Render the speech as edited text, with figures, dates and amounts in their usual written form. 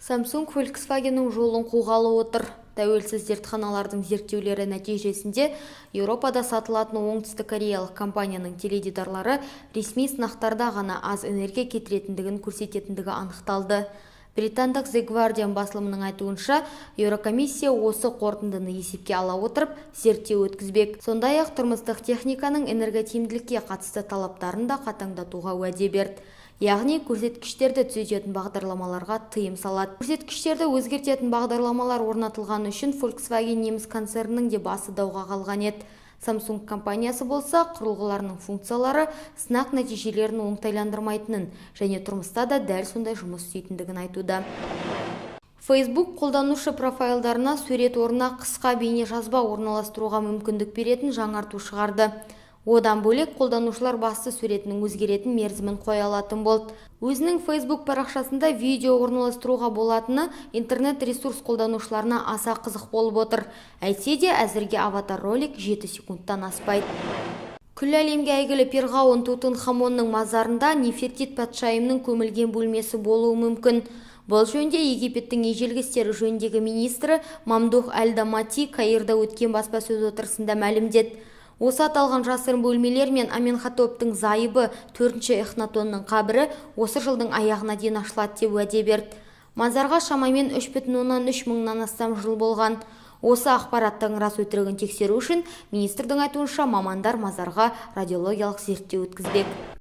Samsung Volkswagen'нің жолын қуғалы отыр. Тәуелсіз зертханалардың зерттеулері нәтижесінде Еуропада сатылатын оңтүстік кореялық компанияның теледидарлары ресми сынақтарда ғана аз энергия кетіретіндігін көрсететіндігі анықталды. Британдық The Guardian басылымының айтуынша, Еурокомиссия осы қорытындыны есепке ала отырып, зерттеу өткізбек. Сондай-ақ тұрмыстық техниканың энерготиімділікке қатысты талаптарын да қатаңдатуға уәде берді. Яғни көрсеткіштерді түзететін бағдарламаларға тыйым салады. Көрсеткіштерді өзгертетін бағдарламалар орнатылғаны үшін Volkswagen неміс концернінің де басы дауға қалған еді. Samsung компаниясы болса, құрылғыларының функциялары сынақ нәтижелерін оңтайландырмайтынын және тұрмыста да дәл сондай жұмыс істейтіндігін айтуда. Facebook қолданушы профайлдарына сурет орнына қысқа бейне жазба орналастыруға мүмкіндік беретін жаңарту шығарды. Одан бөлек, қолданушылар басты суретінің өзгеретін мерзімін қоя алатын болды. Өзінің Facebook парақшасында видео орналастыруға болатыны интернет-ресурс қолданушыларына аса қызық болып отыр. Әйтсе де, әзірге аватар ролик 7 секундтан аспайды. Күллі әлемге әйгілі перғауын Тутанхамонның мазарында Нефертит патшайымның көмілген бөлмесі болуы мүмкін. Бұл жөнінде Египеттің ежелгі істері жөніндегі министрі Мамдух Әл-Дамати Каирда өткен баспасөз отырысында мәлімдеді. Осы аталған жасырын бөлмелер мен Аменхотептің зайыбы 4-ші Эхнатонның қабірі осы жылдың аяғына дейін ашылады деп уәде берді. Мазарға шамамен 3,3 мыңнан астам жыл болған. Осы ақпараттың рас өтірігін тексеру үшін, министрдің айтуынша, мамандар мазарға радиологиялық зерттеу өткізбек.